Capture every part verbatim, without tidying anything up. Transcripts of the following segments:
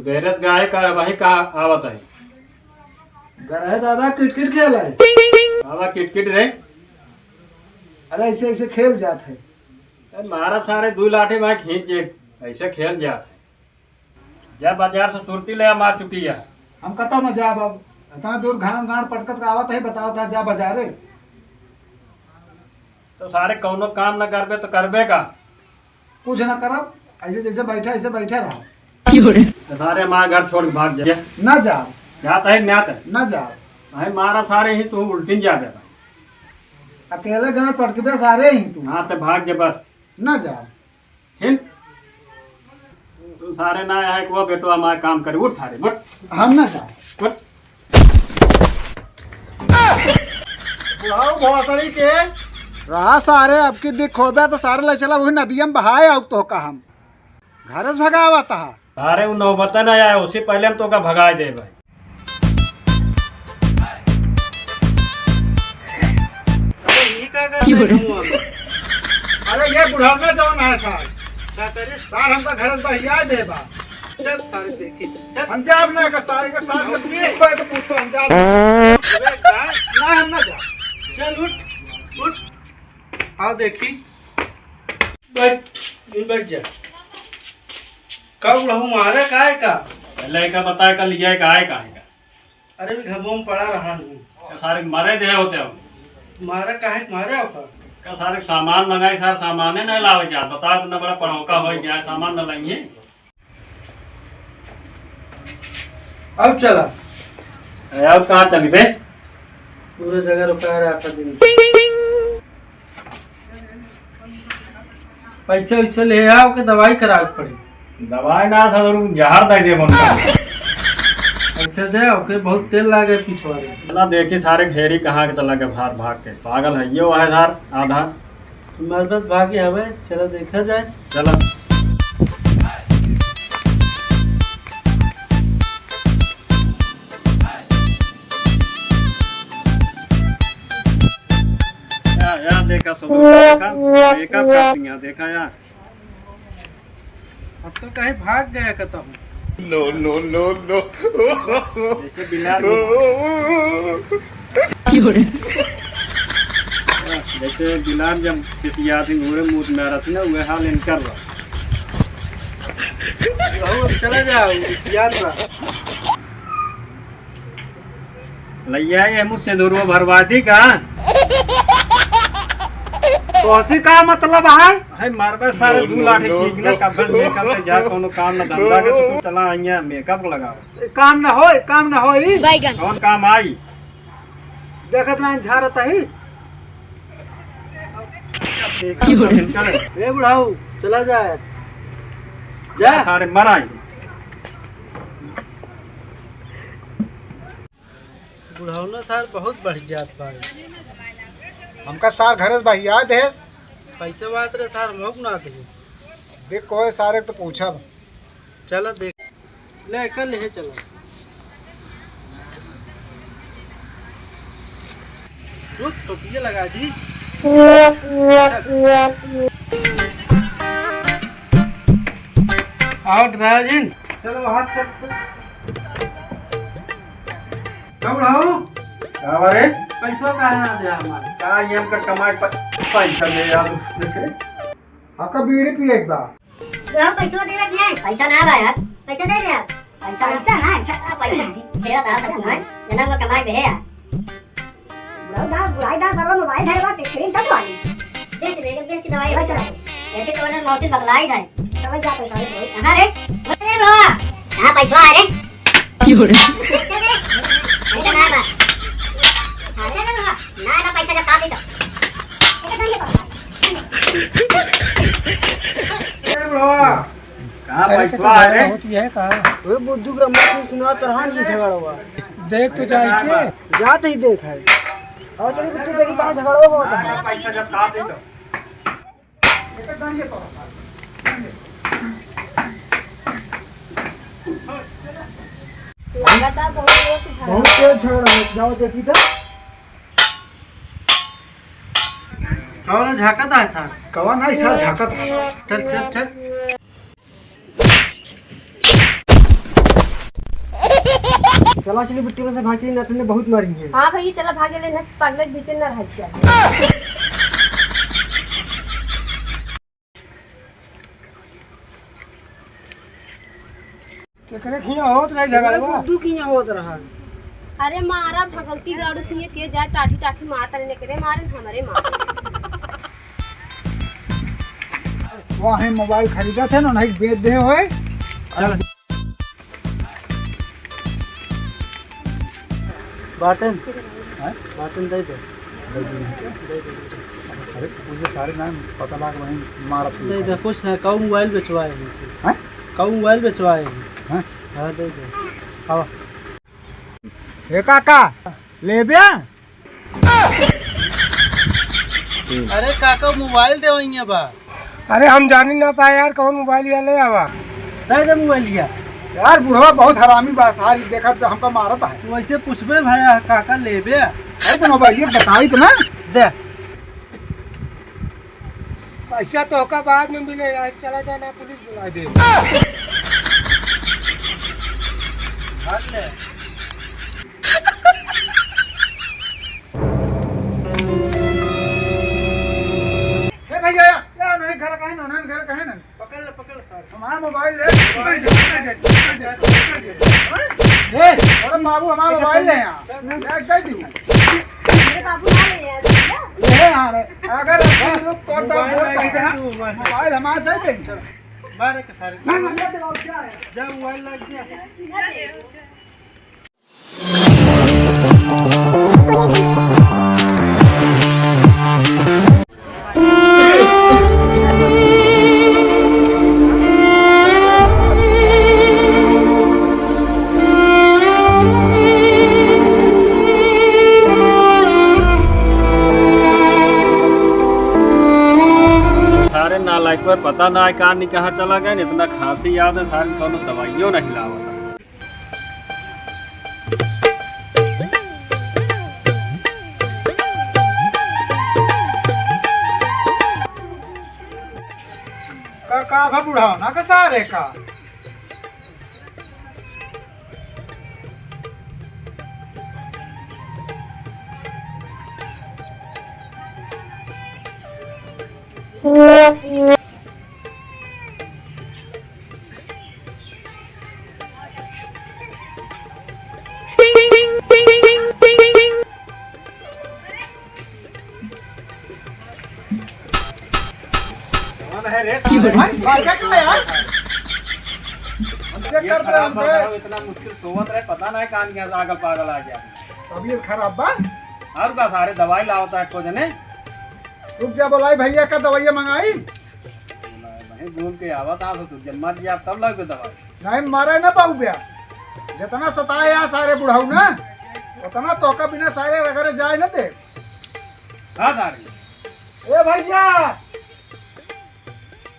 गैरत गाय का वही का आवत है। गरहे दादा किटकिट खेल है। बाबा किटकिट रे। अरे ऐसे ऐसे खेल जात है। ए, मारा सारे दू लाठी भाई खींच के ऐसे खेल जात है। जा बाजार से सुरती ले आ, मार चुकी है। हम कतौ न जाब अब। इतना दूर घाम गाड़ पटकत का आवत है, बतावत है, जा बाजारे। तो सारे कौनो काम न करबे तो करबे का? कुछ न करब, ऐसे जैसे बैठा, ऐसे बैठा रहा। तो सारे हमारे घर छोड़ के भाग जा। ना जाब। जात है, न्यात है। ना जाब। भाई मारा सारे ही तू उल्टिन जा बे भाई। अकेले गाड़ पटकबे सारे ही तू। हाँ, तो भाग जा बस। ना जाब। हिन? तू सारे ना आए को बेटो हमारे काम करे। उठ सारे, उठ। हम ना जाब। उठ। बुढ़ाऊ भोसड़ी के। रहा सारे, अब की दिख होबे तो सारे ले चला वही नदिया में बहाए आउ तो का हम। घरे से भगावत हा। अरे उ नौबत ना आए, उससे पहले हम तो का भगाए दे भाई। अरे, ये का कर रहे हो अभी? अरे, ये बुढ़ाना जौन है सार। का करे? सार हमका घर से बहिया देबा। चल, सारे देखी। चल। हम जाब ना का सारे के साथ में अबे। पूछो तो पूछो, हम जाब। अबे, का? ना, हम ना जाब। चल, उठ, उठ। आओ देखी। बैठ, ये बैठ जा। का बुढ़ऊ मारे का है का? पहले का बताए का लिया है का है का है का? अरे, भी घबो में पड़ा रहा हूँ। का सारे मारे दे होते हो? मारे का है, मारे हो का? का सारे सामान मंगाई, सारे सामाने नहीं लावे जा। बता, इतना बड़ा पढ़ौका हो गया है, सामान न लाइए। अब चला। ए, अब कहाँ चली बे? पूरे जगह रुका रहा था दिन। पैसे वैसे ले आओ के दवाई करावे के पड़ी। दवाई ना था, जरूर जहर दे दे बनता। पैसे दे, ओके बहुत तेल लागे पिछवाड़े। चला देखी सारे घेरी कहाँ के चला के भाग भाग के। पागल है ये, वो है सार आधा। मरबत भागी हवे, चला देखा जाए। चला। या, या देखा सब, देखा, मेकअप करती हैं, देखा या। अब तो कहीं भाग गया कतहूँ। No, no, no, no। जैसे बिलार, जैसे बिलार जब किसियात ही घूरे मुंह में आ रहा था ना, वह हाल इनकर रहा। अब चला जाओ, याद रहा। लइया, ये मुँह सिंदूरवा भरवा दी का? तोहसे का मतलब है? है मारबे सारे दू लाठी खींच ना, कब मेकअप पे जा, कोनो काम ना धंधा के, तो चला आइया मेकअप लगाओ। एक काम ना हो, एक काम ना हो, ई बैगन। कौन काम आई? देखत ना झारत ही। चले। ए बुढ़ाऊ, चला जाए। जा। सारे मराई। बुढ़ौना सार बहुत बढ़ जात बा। हमका सार घरे से बहिया देस। पैसे बात रे सार, मोक ना दे। देख कोई सारे तो पूछब। चला देख। ले, कर ले, चला। रुक, टोपिया लगा दी। आउट राजिन। चलो, हाथ कर। का बुढ़ाऊ? का बारे? पैसा काहे ना दे हमारे? का ये हमका कमाए प-, पैसा दे यार, देखे? आपका बीड़ी पिए एक बार। बुढ़ाऊ, पैसा दे रखे हैं। पैसा ना बा यार। पैसा दे दे आप। पैसा, पैसा ना, पैसा, पैसा। तेरा तो हाथ रखूं, हैं? जना को कमाए दे यार। बुढ़ऊ दा, बुढ़ाई दा, बाबा मोबाइल धरे बा, स्क्रीन टच वाली। बेच दे, बेच के दवाई बेच दे। ऐसे तो ना मौसी बगलाई है। चलो जा पैसा दे। कहाँ रे? अरे बाबा, कहाँ पैसा है रे? क्यों रे? पैसा दे। पैसा ना बा। पैसा दे बाबा। ना, ना, पैसा जब काफी तो। ए बुढ़वा। कहाँ अरे, पैसवा तो है रे? होती है, कहाँ? ओए बुद्धू के मुंह से सुना तरहान ही झगड़ा हुआ। देख तो जाए के। जात ही देख है। और चलो कुत्ते देखी कहाँ झगड़ा हुआ होता है। पैसा जब काफी तो। लगातार बहुत जोर से झगड़ा। बहुत तेज झगड़ा है, जाओ देखी तो। कौन झाकत है सर? कौन है सर झाकत है? चल, चल, चल। चला चली बिट्टी में से भाग चली, ना तने बहुत मारी है। हाँ भैया, चला भागे ले, ना पागल के बीच में ना रह जाए। एकरे खिया होत रही झगड़वा। गुड्डू खिया होत रहा। अरे मारा भगलती गाड़ू खिया के जा टाठी टाठी मार तने एकरे मारे हमरे मार। वाहे मोबाइल खरीदा थे ना, नहीं बेच दे होए। चल। बाटन। हैं? बाटन दे दे। दे दे। दे दे। अरे, मुझे सारे नाम पता लाग वहीं मारत दे दे, कुछ है, कौन मोबाइल बेचवाए हैं इसे? हैं? कौन मोबाइल बेचवाए हैं? हैं? हाँ, दे दे। आवा। ए काका, लेब्या? अरे काका, मोबाइल दे वहीं बा। अरे हम जानी ना पाए यार, कौन मोबाइल या ले आवा। दे दे मोबाइल या। यार बुढ़वा बहुत हरामी बा, सारी देखत हमका मारत है। वैसे पूछबे भैया, काका लेबे? अरे तो मोबाइल ये बताई तो ना। दे। पैसा तो ओका बाद में मिले यार, चला जाना, पुलिस बुला दे। भाग ले। ए भैया, या उन्होंने घर का है ना, उन्होंने घर का है ना। पकड़ ले, पकड़ ले सारे। हमारा मोबाइल ले। पकड़ दे, पकड़ दे, पकड़ दे, पकड़ दे। हाँ? ए! अरे बाबू, हमारा मोबाइल ले यहाँ। ले, दे दी। अरे बाबू, ना ले यार, भैया। ले यहाँ रे। अगर तुम लोग तोड़ तोड़ मोबाइल बोल लाइए पाएगा, ना, तू मोबाइल। मोबाइल हमारा दे देंगे। मारे के सारे। ना, ना, ना, ना, क्या है? जा मोबाइल लाइए। सारे नालायक पर पता ना है कहाँ नहीं कहाँ चला गए, इतना खांसी याद है, सारे कौनो दवाइयों नहीं लावता। का, का भा बुढ़ावना का सारे का? कौन है रे? भाई, भाई, क्या कर रहे यार? हम चेक ये करते रहे खराब हम पे। बताओ, इतना मुश्किल सोवत रहे, पता नहीं कहाँ गया, पागल पागल आ गया। तबीयत खराब बा? और का सारे दवाई लावता है को जने? रुक जा, बोलाई भैया का दवाइया मंगाई। वहीं घूम के आवत आस तो जब मर गया तब लग दवाई। नहीं मारे ना पाऊ बे। जितना सताए आ सारे बुढ़ाऊ ना, उतना तोका बिना सारे रगड़े जाए ना दे। हाँ सारे। ए भैया,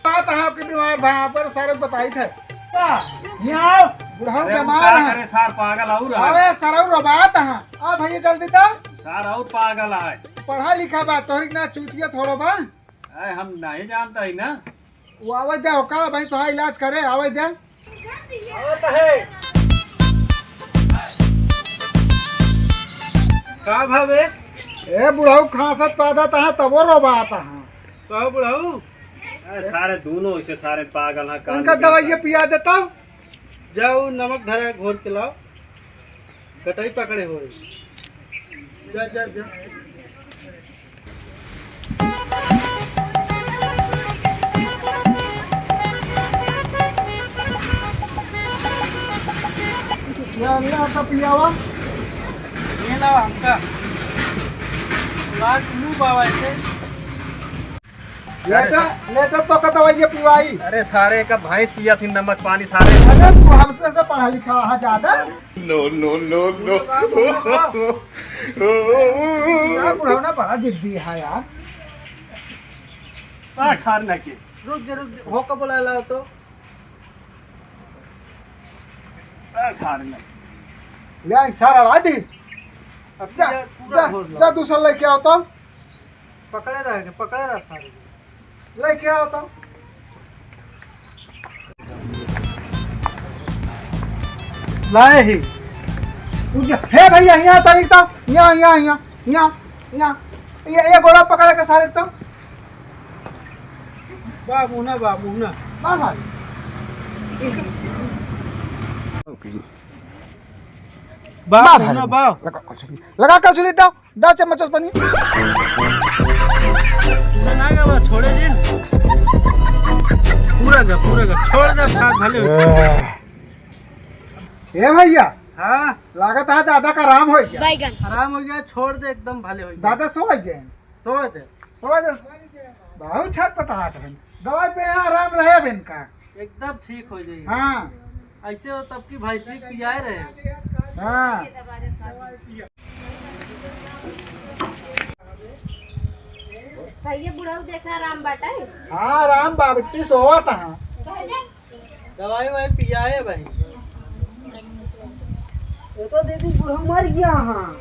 बात है आपके बीमार भाई पर सारे बताई थे। यहाँ आओ, बुढ़ाऊ अरे बीमार उठा है। करे सार पागल और है। अरे सरऊ रो बात है। आ भैया जल्दी तो। सार और पागल है। पढ़ा लिखा बा, तोहरी ना चूतिया थोड़ो बा। अरे हम नहीं जानता ही ना। वो आवाज दे, ओका भाई तोहार इलाज करे, आवाज दे। आवत है। का भावे? ए बुढ़ऊ खांसत पादत है, तबो रोबात है। का बुढ़ऊ? अरे सारे दोनों इसे सारे पागल हैं, कान उनका में दवाइया पिया देता। जाओ नमक धरा घोर के लाओ। कटाई पकड़े हो। जा, जा, जा। या अल्लाह का पियावा। ये लाओ हमका। लाज मुंह बावा ऐसे। लेटा, लेटा तो का दवाई पिवाई। अरे सारे का भैंस पिया थी नमक पानी सारे। अरे तू हमसे से पढ़ा लिखा है ज्यादा। No, no, no, no। यार बुढ़ौना बड़ा जिद्दी है यार। आ, ठार ना के। रुक जा, रुक जा। हो का बोला ला तो? आ, ठार ना। ले आई, सारा ला दिस। अब जा, पूरा जा, घोर ला। जा दूसरा लेके आओ तो। पकड़े रह के, पकड़े रह सारे। लेके आओ तो। लाए ही। हे भैया, हियाँ तारी तो, हियाँ, हियाँ, हियाँ, हियाँ, हियाँ। ये, ये गोड़ा पकड़ के सारे तो। बा मुहना, बा मुहना। ना सारे। बा बस मुहना, हरे। बा। लगा कलछुली, लगा कलछुली, डाल, डाल चम्मच पानी। ना, ना, बा, छोड़े दिन। पूरा गा, पूरा गा, छोड़ दे, खा, भले हो। ए भैया। हाँ। लागत है दादा का आराम हो गया। बैगन। आराम हो गया, छोड़ दे, एकदम भले हो गया। दादा सो गए? सो दे। सो दे। बहुत छटपटाहट है। दवाई पे यहाँ आराम रहे अब इनका। एकदम ठीक हो जाएगी। हाँ। ऐसे हो तब की भैंसी पियाए रहे। हाँ। सही है बुढ़ऊ, देखा आराम बाटे। हाँ, आराम बाबटी सोवत हाँ। दवाई वाई पियाए भाई। ये तो दीदी बुढ़ऊ मर गया हाँ।